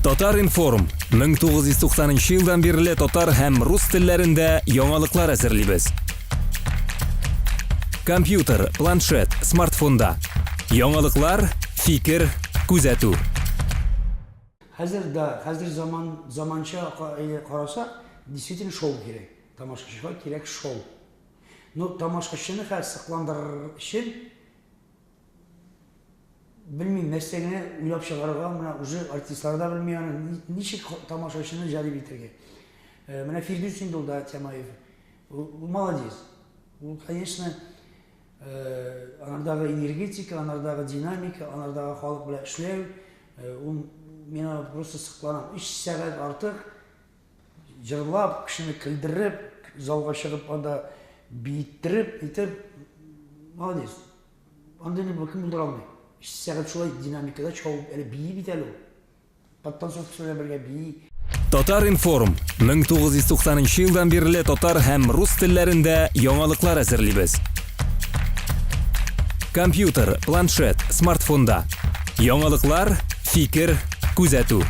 Татар-информ 1990 нчы елдан бирле татар һәм рус телләрендә яңалыклар әзерлибез. Компьютер, планшет, смартфонда. Яңалыклар, фикер, күзәтү. Хәзер да, хәзер заман, заманча карасак, действительно шоу кирәк. Тамашачыга кирәк шоу. Ну, тамашачыны хәзер сыкландырыр өчен Белмим, нәрсә генә уйлап чыгарырга, менә уже артистлар да белми аны, ничек тамашачыны җәлеп итәргә. Э, менә Фирдүс инде ул да Тямаев. Ул молодец. Ул, конечно, э, анардагы энергетика, анардагы динамика, анардагы халык белән эшләү, э, ул мин аңа просто сокланам. 3 сәгать артык җырлап, кешене көлдереп, залга чыгып анда биеттереп, итеп, молодец. Андыйны беркем булдыра алмый. Өч сәгать шулай динамикада чабып, әле бии бит әле ул. Подтанцовкасы белән бергә бии. Татар-информ, 1990 нчы елдан бирле татар һәм рус телләрендә яңалыклар әзерлибез. Компьютер, планшет, смартфонда. Яңалыклар, фикер, күзәтү.